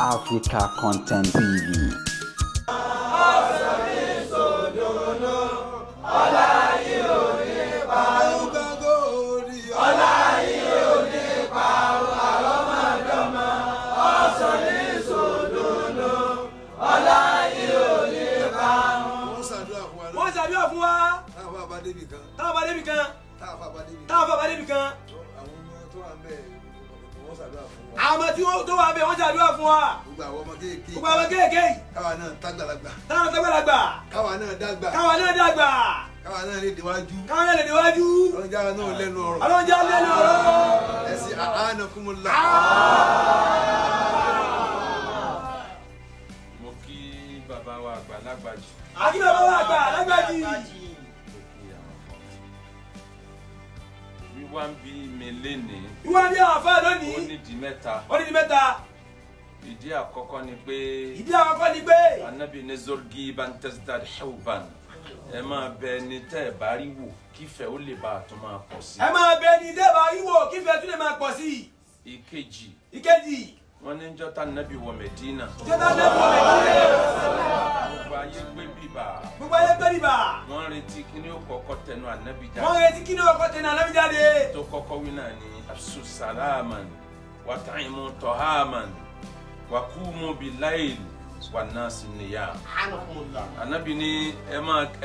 Africa Content TV. Wọ́n ṣàdúrà fún wa. Táwọn bá débi kan. Àwọn tí ó tó wà bẹ́ẹ̀ wọ́n ṣàdúrà fún wa. Gbogbo àwọn ọmọ kéékèèké. Gbogbo àwọn kéékèèké. Káwa náà tágbàlagbà. Táwọn tágbàlagbà. Káwa náà dàgbà. Káwa náà dàgbà. Káwa náà lè déwájú. Káwa náà lè déwájú. Ọlọ́njà náà lẹ́nu ọ̀rọ̀. Ọlọ́njà lẹ́nu ọ̀rọ̀. Ẹ sì àánàkúnmọ́lá. Mo kí bàbá wa àgbà lágbàjì. Àkí bàbá wa àgbà lágbàjì. Wíwá ń bí mi lénìí. Wíwá ń bí àwọn àfáà lónìí. Ó nídìí mẹ́ta. Ó nídìí mẹ́ta. Ìdí àkọ́kọ́ ni pé. Ìdí àkọ́kọ́ ni pé. Anabi ní zorgi bantestad hewban. Ẹ máa bẹ ẹni tẹ́ ẹ bá rí wò kífẹ́ ó lè bá a tún máa pọ̀ sí. Ẹ máa bẹ ẹni tẹ́ ẹ bá rí wò kífẹ́ tún lè máa pọ̀ sí. Ìkejì. Ìkejì. Wọ́n ní jọ́tà Nábì wọ Mẹ̀dínà. Jọ́tà Nábì wọ Mẹ̀dínà. Gbogbo ayé gbé bíbà. Gbogbo ayé gbé bíbà. Wọ́n retí kí ni ó kọ́kọ́ tẹnu Ànábì jáde. Wọ́n retí kí ni ó kọ́kọ́ tẹnu Ànábì jáde. Tó kọ́kọ́ wí náà ni afsu salaman wa ta'imu tahaman wa kumu bilayl wa nasi niyam. Ànábì ní ẹ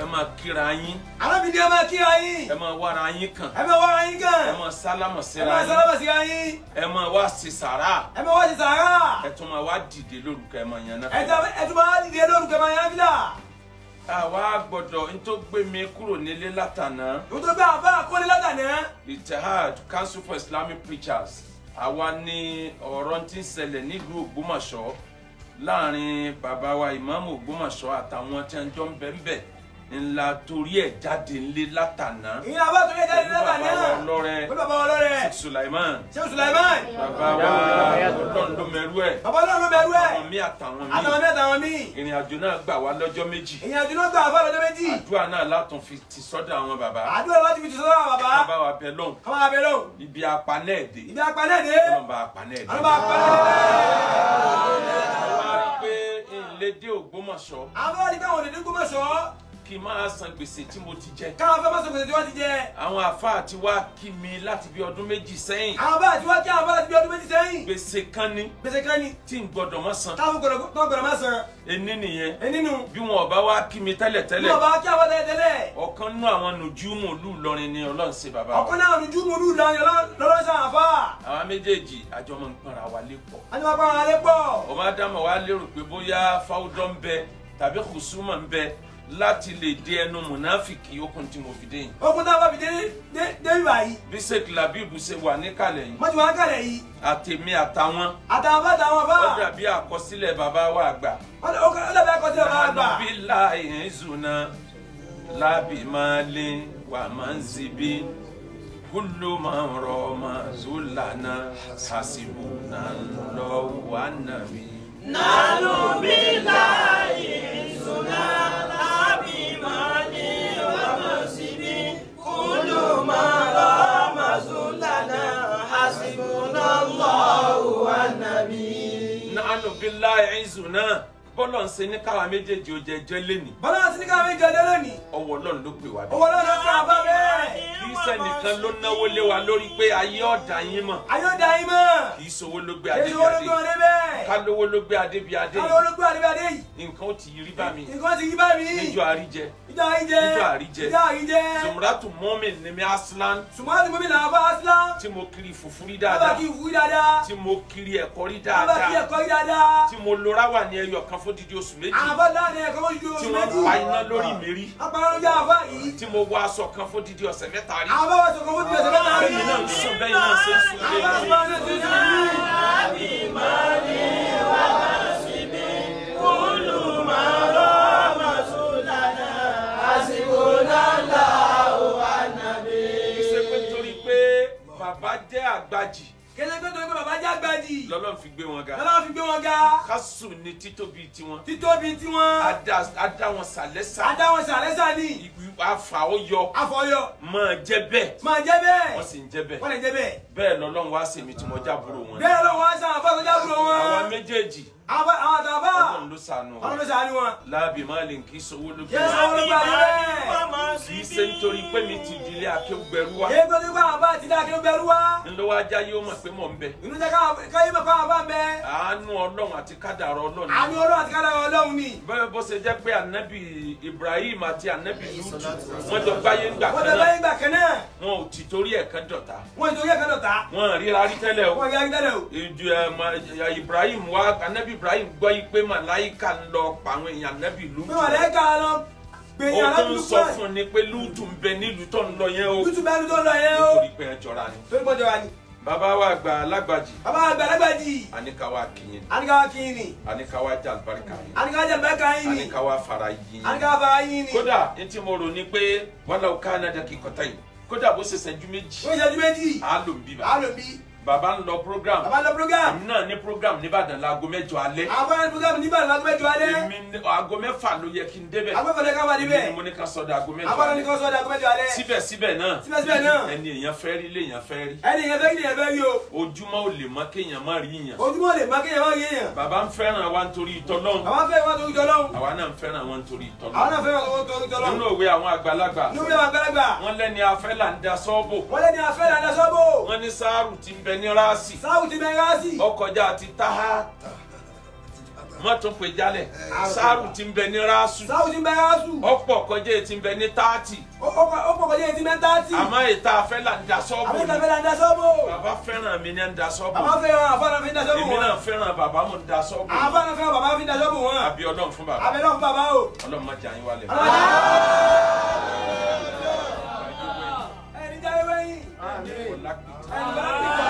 máa kíra yín. Ànábì ní ẹ máa kíra yín. Ẹ máa wára yín kàn. Ẹ máa wára yín kàn. Ẹ máa sálámọ̀ síra yín. Ẹ máa sálámọ̀ síra yín. Ẹ máa wá ṣe sàrà. Ẹ máa wá ṣe sàrà. Ẹ tún máa wá dìde lórúkọ ẹ máa yan náfìlà. Ẹ tún máa wá dìde lórúkọ ẹ máa yan náfìlà. Àwa gbọ́dọ̀ n tó gbé mi kúrò nílé látàná. N tó gbé àbá kólé látàná. Ittihad Council for Islamic Preachers. Àwa ní ọ̀rọ̀ tí ń ṣẹlẹ̀ nílùú Ògbómọ̀ṣọ́ láàrin bàbá wa ìmáàmù Ògbómọ̀ṣọ́ àtàwọn tí wọ́n jọ ń bẹ ń bẹ ńlá torí ẹ̀ jáde ńlé látàná. Ìyẹn àbá torí ẹ̀ jáde ńlé látàná. Bàbá wa ọlọ́rẹ̀. Bàbá wa ọlọ́rẹ̀. Sheikh Sulaiman. Sheikh Sulaiman. Bàbá wa ọlọ́run ló mẹ́rú ẹ̀. Bàbá ọlọ́run ló mẹ́rú ẹ̀. Àwọn mí àtàwọn mí. Àtàwọn mí àtàwọn mí. Ìrìn àjò náà gbà wá lọ́jọ́ méjì. Ìrìn àjò náà gbà wá lọ́jọ́ méjì. Àdúrà náà látún fi ti sọ́dọ̀ àwọn bàbá. Àdúrà láti fi ti sọ́dọ̀ àwọn bàbá. Bàbá wa bẹ lọ́hùn. Bàbá wa bẹ lọ́hùn. Ibi apanẹ́ẹ̀dé. Ibi apanẹ́ẹ̀dé. Ọlọ́run bá apanẹ́ẹ̀dé. Ọlọ́run bá apanẹ́ẹ̀dé. Pé ìlédè Ògbómọ̀ṣọ́. Àwọn àdìgbà wọn lè dé Ògbómọ̀ṣọ́. Kí n máa san gbèsè tí mo ti jẹ. Káwọn fẹ́ máa san gbèsè tí wọ́n ti jẹ. Àwọn àfáà ti wá kí mi láti bí ọdún méjì sẹ́yìn. Àwọn àfáà ti wá kí àwọn àfáà láti bí ọdún méjì sẹ́yìn. Gbèsè kan ni. Gbèsè kan ni. Tí n gbọ́dọ̀ má san. Táwọn gbọ́dọ̀ má san. Ení nìyẹn. Ení nu. Bí wọn ò bá wá kí mi tẹ́lẹ̀ tẹ́lẹ̀. Bí wọn bá wá kí àwọn tẹ́lẹ̀ tẹ́lẹ̀. Ọ̀kan nínú àwọn nùjúmù ìlú Ìlọrin ni Ọlọ́run ṣe bàbá wa. Ọ̀kan náà nùjúmù ìlú Ìlọrin lọ́lọ́run ṣe àfáà. Àwa méjèèjì àjọ máa ń pọnra wa lé pọ̀. Àjọ máa pọnra wa lé pọ̀. Ọmọ Ádámọ̀ wa lérò pé bóyá fáwọ́dọ́ ń bẹ tàbí kùsùmọ̀ ń bẹ láti lè dé ẹnu mùnáfìkì okùn tí mo fi dé yìí. Okùn tá a bá fi dé dé bíbá yìí. Bí Sheikh Labeeb ṣe wà níkàlẹ̀ yìí. Wọ́n ti wà níkàlẹ̀ yìí. Àtèmi àtàwọn. Àtàwọn bá àtàwọn bá. Ó dàbí àkọsílẹ̀ bàbá wa àgbà. Ó dàbí àkọsílẹ̀ bàbá wa àgbà. Nàbí láì zùnà lábì máa lé wà máa ń zibi kúló máa ń rọ máa zúlànà hasibu náà lọ wà nàbí. Nànú bí láì zùnà. Nánú bí láì ìzùnà bọ́lọ̀ ń ṣe ní káwa méjèèjì ó jẹjẹ́ lénìí. Bọ́lọ̀ ń ṣe ní káwa méjèèjì ó jẹjẹ́ lénìí. Ọwọ́ Ọlọ́run ló pè wá bí. Ọwọ́ Ọlọ́run ló pè wá bá bẹ́ẹ̀. Kì í ṣẹnìkan ló náwó lé wa lórí pé ayé ọ̀dà yín mọ̀. Ayé ọ̀dà yín mọ̀. Kì í ṣowó ló gbé adé bí adé. Kì í ṣowó ló gbé adé bẹ́ẹ̀. Ká lówó ló gbé adé bí adé. Ká lówó ló gbé adé bí adé yìí. Nǹkan ó ti rí bá mi. Nǹkan ti rí bá mi. Níjọ́ àríjẹ. Níjọ́ àríjẹ. Níjọ́ àríjẹ. Níjọ́ àríjẹ. Zumratu Mumin ni mi aslan. Zumratu Mumin làwọn bá aslan. Tí mo kiri fùfú rí dáadáa. Bá kiri fùfú rí dáadáa. Tí mo kiri ẹ̀kọ́ rí dáadáa. Bá kiri ẹ̀kọ́ rí dáadáa. Tí mo lo ráwà ní ẹyọ kan fún dídí oṣù méjì. Àbá láàrin ẹ̀kọ́ fún dídí oṣù méjì. Tí wọ́n pa iná lórí mi rí. Apá lórí àbá yìí. Tí mo wọ aṣọ kan fún dídí ọ̀sẹ̀ mẹ́ta rí. Àbá wọ aṣọ kan fún dídí ọ̀sẹ̀ mẹ́ta rí. Bẹ́ẹ̀ni náà ń sùn bẹ́ẹ̀ náà ṣe ń sùn lé. Àbá sùn bẹ́ẹ̀ náà ṣe ń sùn lé. Kì í ṣe pé torí pé bàbá jẹ́ àgbàjì. Kì í ṣe pé torí pé bàbá jẹ́ àgbàjì. Lọ́lọ́run fi gbé wọn ga. Lọ́lọ́run fi gbé wọn ga. Kásù ni títóbi tiwọn. Títóbi tiwọn. A dá wọn sàlẹ́sà. A dá wọn sàlẹ́sà ni. Afa ó yọ. Afọ yọ. Máa jẹ́ bẹ́ẹ̀. Máa jẹ́ bẹ́ẹ̀. Wọ́n sì ń jẹ́ bẹ́ẹ̀. Wọ́n lè jẹ́ bẹ́ẹ̀. Bẹ́ẹ̀ lọ́lọ́run wá sèmi tí mo jábúrò wọn. Bẹ́ẹ̀ lọ́lọ́run wá sàmì àfọ̀sọ́jábúrò wọn. Àwa méjèèjì. méjèèjì. Àwọn àtàfà. Ọlọ́run ló ṣàánú wọn. Ọlọ́run ló ṣàánú wọn. Láàbì máa lè kí sowó ló Kí sowó ló gbà bẹ́ẹ̀. Kì í ṣe nítorí pé mi ti dilé akéwùgbẹ̀rú wa. Kì í torí pé àwọn bá ti dé akéwùgbẹ̀rú wa. Ńlọ wá já yóò mọ̀ pé mò ń bẹ. Inú jẹ́ káyé mọ̀ pé àwọn bá ń bẹ. Àánú Ọlọ́run àti kádàrá Ọlọ́run. Àánú Ọlọ́run àti kádàrá Ọlọ́run ni. Bẹ́ẹ̀ bó ṣe jẹ́ pé ànábì Ibrahim àti ànábì Lútù wọ́n jọ gbáyé ńgbà kan náà. Wọ́n jọ gbáyé ńgbà kan náà. Wọn ò ti torí ẹ̀ kan dọ̀tá. Wọ́n ò torí ẹ̀ kan dọ̀tá. Wọ́n ríra rí tẹ́lẹ̀ o. Wọ́n ríra rí tẹ́lẹ̀ o. Ibrahim wa ànábì Ibrahim gbọ́ yí pé màláìka ń lọ pa àwọn èèyàn ànábì Lútù. Pé màláìka lọ gbèyàn ànábì Lútù. Ó tún sọ fún ni pé Lútù ń bẹ nílùú tó ń lọ yẹn o. Lútù bẹ nílùú tó ń lọ yẹn o. Nítorí pé ẹ jọra ni. Torí pé ẹ jọra ni. Bàbá wa àgbà alágbàjì. Bàbá àgbà alágbàjì. Àníkàwá kìyìn. Àníkàwá kìyìn ni. Àníkàwá jẹ àlùbáríkà yín. Àníkàwá jẹ àlùbáríkà yín ni. Àníkàwá fara yín. Àníkàwá fara yín ni. Kódà ní tí mo rò ní pé wàhálà ká náà kí kọ́tà yìí. Kódà bó ṣe ṣẹ́jú méjì. Bó ṣe ṣẹ́jú méjì. Á lò ń bí bàbá. Á lò ń bí. Bàbá ń lọ program. Bàbá ń lọ program. Èmi náà ní program nìbàdàn láago mẹ́jọ alẹ́. Àbá ní program nìbàdàn láago mẹ́jọ alẹ́. Èmi aago mẹ́fà ló yẹ kí n débẹ̀. Aago mẹ́fà ló yẹ ká wà níbẹ̀. Èmi ni mo ní ká sọdọ̀ aago mẹ́jọ alẹ́. Àbá ní ká sọdọ̀ aago mẹ́jọ alẹ́. Síbẹ̀síbẹ̀ náà. Síbẹ̀síbẹ̀ náà. Ẹni èèyàn fẹ́ rí léèyàn fẹ́ rí. Ẹni èèyàn fẹ́ rí léèyàn fẹ́ rí o. Ojúmọ́ ò lè mọ́ kéèyàn má rí yàn. Ojúmọ́ ò lè mọ́ kéèyàn má rí yàn. Bàbá ń fẹ́ràn wa nítorí ìtọ́lọ́hun. Bàbá ń fẹ́ràn wa nítorí ìtọ́lọ́hun. Àwa náà ń fẹ́ràn wọn nítorí ìtọ́lọ́hun. Àwa náà fẹ́ràn wọn nítorí ìtọ́lọ́hun. Nínú òwe àwọn àgbàlagbà. Nínú òwe àwọn àgbàlagbà. Wọ́n lẹ́ni afẹ́ là ń da sọ́ọ̀bù. Wọ́n lẹ́ni afẹ́ là ń da sọ́ọ̀bù. Wọ́n ní sáárù ti ń bẹ ní ráàsì. Sáárù ti bẹ ráàsì. Ọkọjá ti táhà. Wọ́n tún pè jálẹ̀. Sáárù ti ń bẹ ní ráàsù. Sáárù ti ń bẹ ráàsù. Ọ̀pọ̀ kọjá ti ń bẹ ní táàtì. Ọ̀pọ̀ kọjá ti ń bẹ táàtì. Àmọ́ ìta afẹ́ là ń da sọ́ọ̀bù. Àmọ́ ìta afẹ́ là ń da sọ́ọ̀bù. Bàbá fẹ́ràn mi ní ń da sọ́ọ̀bù. Bàbá fẹ́ràn àfáàná fi ń da sọ́ọ̀bù wọn. Èmi náà fẹ́ràn bàbá mo ń da sọ́ọ̀bù. Àfáàná fẹ́ràn bàbá fi ń da sọ́ọ̀bù wọn. Àbí Ọlọ́run fún bàbá. Àbí Ọlọ́run fún bàbá o. Ọlọ́run má jẹ́ àyín wálẹ̀. Ẹni jáwé wẹ́yìn. Ẹni bá pìtà.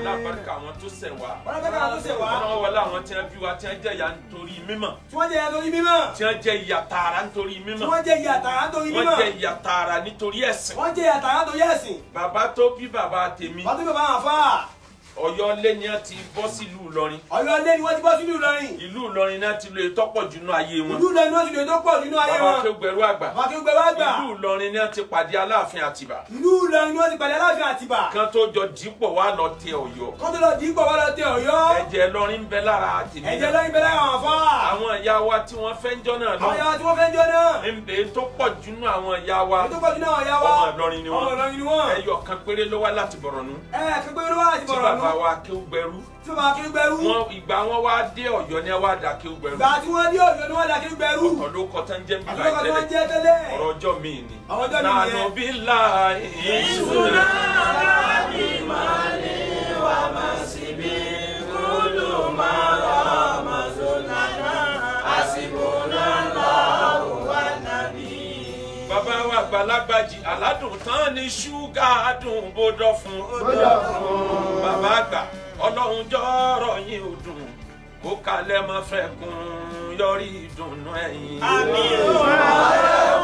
Lábàríkà àwọn tó ṣẹ̀ wá. Ọlọ́run wọlé àwọn tí wọ́n bí wa tí wọ́n jẹ́ ìyà nítorí mímọ̀. Tí wọ́n jẹ́ ìyà nítorí mímọ̀. Tí wọ́n jẹ́ ìyà tààrà nítorí mímọ̀. Tí wọ́n jẹ́ ìyà tààrà nítorí mímọ̀. Wọ́n jẹ́ ìyà tààrà nítorí ẹ̀sìn. Wọ́n jẹ́ ìyà tààrà nítorí ẹ̀sìn. Bàbá tó bí bàbá tèmi. Bàbá tó bí bàbá àfáà. Ọ̀yọ́ lé ni wọ́n ti bọ́ sílùú Ìlọrin. Ọ̀yọ́ lé ni wọ́n ti bọ́ sílùú Ìlọrin. Ìlú Ìlọrin náà ti lo ètò pọ̀ jù nínú ayé wọn. Ìlú Ìlọrin náà ti lo ètò pọ̀ jù nínú ayé wọn. Bàbá Akéwùgbẹ̀rú àgbà. Bàbá Akéwùgbẹ̀rú àgbà. Ìlú Ìlọrin náà ti pàdé Aláàfin Àtìbà. Ìlú Ìlọrin ni wọ́n ti pàdé Aláàfin Àtìbà. Kan tó jọ dípò wá lọ tẹ Ọ̀yọ́. Kan tó lọ dípò wá lọ tẹ Ọ̀yọ́. Ẹ̀jẹ̀ Ìlọrin ń bẹ lára tèmi. Ẹ̀jẹ̀ Ìlọrin ń bẹ lára àwọn àfáà. Àwọn ìyá wa tí wọ́n fẹ́ ń jọ́ náà lọ. Àwọn ìyá wa tí wọ́n fẹ́ ń jọ́ náà. Ń bẹ tó pọ̀ jù nínú àwọn ìyá wa. Tó pọ̀ jù nínú àwọn ìyá wa. Ọmọ Ìlọrin ni wọ́n. Ọmọ Ìlọrin ni wọ́n. Ẹyọ kan péré ló wá láti Bọ̀rọ̀nú. Ẹ kan péré ló wá láti Bọ̀rọ̀nú. Bàbá wa Akéwùgbẹ̀rú. Tí bàbá Akéwùgbẹ̀rú. Wọ́n ìgbà wọn wá dé Ọ̀yọ́ ni wá dà Akéwùgbẹ̀rú. Ìgbà tí wọ́n dé Ọ̀yọ́ ni wọ́n dà Akéwùgbẹ̀rú. Ọ̀tọ̀ ló kọ tán jẹ́ bíbá ìtẹ́lẹ̀. Ọ̀rọ̀ ọjọ́ mi ni. Ọ̀rọ̀ ọjọ́ mi nìyẹn. Nànú bí la ìṣúná. Lábì máa ní wà máa sì bí kúlù máa rọ̀ máa zùnà náà. Àsìkò náà lọ́wọ́ wà nàbí. Bàbá wa àgbàlagbàjì aládùn tán ni ṣúgà dùn bó dọ̀ fún. Bàbá àgbà Ọlọ́run jọ̀rọ̀ yín ò dùn kó kalẹ̀ má fẹ́ kún yọrí ìdùnnú ẹ̀yìn. Àmín o.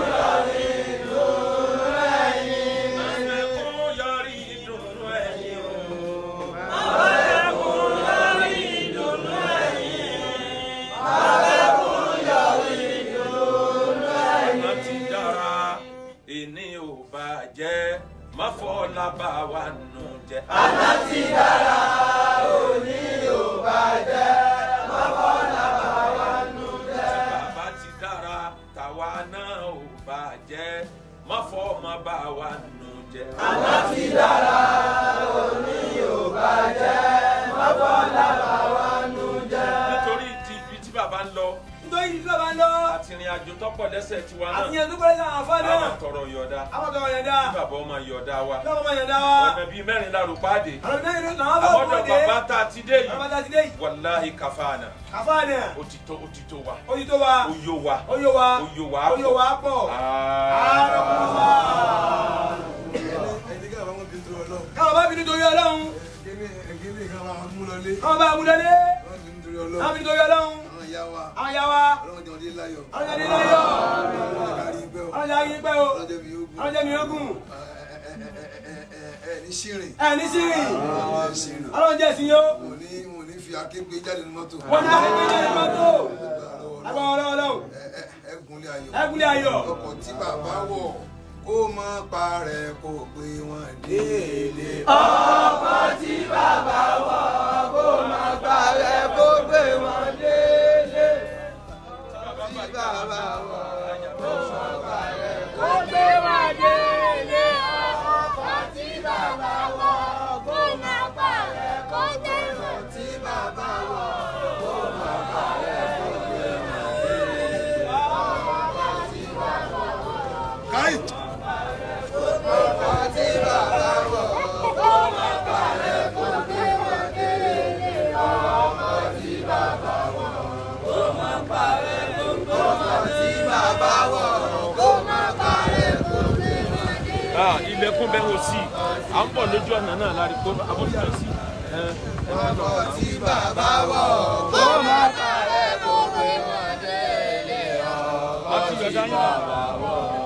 Yọrí ìdùnnú ẹ̀yìn. Má fẹ́ kún yọrí ìdùnnú ẹ̀yìn o. Má fẹ́ kún yọrí ìdùnnú ẹ̀yìn. Má fẹ́ kún yọrí ìdùnnú ẹ̀yìn. Ọ̀nà ti dára ìní ò bàjẹ́ má fọ́ lábà wa nù jẹ́. Àná ti dára òní ò bàjẹ́ má fọ́ lábà wa nù jẹ́. Tí bàbá ti dára tàwa náà ò bàjẹ́ má fọ́ ọmọ bá wa nù jẹ́. Àná ti dára òní ò bàjẹ́ má fọ́ lábà wa nù jẹ́. Nítorí ibi tí bàbá ń lọ. Nítorí ibi tí bàbá ń lọ. Àti ìrìn àjò tọ́pọ̀ lẹ́sẹ̀ tiwa náà. Àti ìrìn àjò tọ́pọ̀ lẹ́sẹ̀ àwọn afá náà. Àwọn tọrọ yọ̀ọ̀dá. Àwọn tọrọ yọ̀ọ̀dá. Kí bàbá ọmọ yọ̀ọ̀dá wa. Kí bàbá ọmọ yọ̀ọ̀dá wa. Ọ̀nà bíi mẹ́rin la rò páàdé. Ọ̀nà bíi mẹ́rin làwọn bá Àmọ́dọ̀ pàdé. bàbá tá a ti dé yìí. Bàbá tá a ti dé yìí. Wàláhì kàfáànà. Kàfáànà. Ó ti tó ó ti tó wa. Ó ti tó wa. Ó yó wa. Ó yó wa. Ó yó wa Ó yó wa pọ̀. Ẹni káwọn bá bí nítorí Ọlọ́run. Káwọn bá bí nítorí Ọlọ́run. Kíni kan máa mú lọlé. Káwọn bá mú lọlé. Wọ́n bí nítorí Ọlọ́run. Káwọn bí nítorí Ọlọ́run. Àwọn ìyá wa. Àwọn ìyá wa. Ọlọ́run jẹ́ ọdẹ láyọ̀. Ọlọ́run jẹ́ ọdẹ láyọ̀. Ọlọ́run jẹ́ kárí pẹ́ o. Ọlọ́run jẹ́ kárí pẹ́ o. Ọlọ́run jẹ́ mi ogun. Ọlọ́run jẹ́ mi ogun. Ẹ ní ṣìrìn. Ẹ ní ṣìrìn. Ọlọ́run jẹ́ ṣìrìn. Ọlọ́run jẹ́ ṣìyó. Mo ní fi akéwé jáde ní mọ́tò. Wọ́n ní akéwé jáde ní mọ́tò. Agbára Ọlọ́run. Ẹ gúnlẹ̀ ayọ̀. Ẹ gúnlẹ̀ ayọ̀. Ọkọ̀ tí bàbá wọ̀. kó má parẹ́ kó gbé wọn délé. Ọkọ̀ tí bàbá wọ̀ kó má parẹ́ kó gbé wọn délé. Tí bàbá wọ̀ kó má parẹ́ kó gbé wọn délé. Ọkọ̀ tí bàbá wọ̀ kó má parẹ́ kó gbé wọn. Tí bàbá wọ̀ kó má parẹ́ kó gbé wọn délé. Ọkọ̀ tí bàbá wọ̀. Káyì. Ọkọ̀ tí bàbá wọ̀ kó má parẹ́ kó gbé wọn délé. Ọkọ̀ tí bàbá wọ̀ Kó má parẹ́ kó gbé ọkọ̀ tí bàbá wọ̀ kó má parẹ́ kó gbé wọn délé. Ilẹ̀kùn bẹ́ẹ̀ wò sí à ń bọ̀ lójú ọ̀nà náà láti kó abójú sí. Ọkọ̀ tí bàbá wọ̀ kó má parẹ́ kó gbé wọn délé. Àti Ọkọ̀ tí yọ̀dá yín. bàbá wọ̀.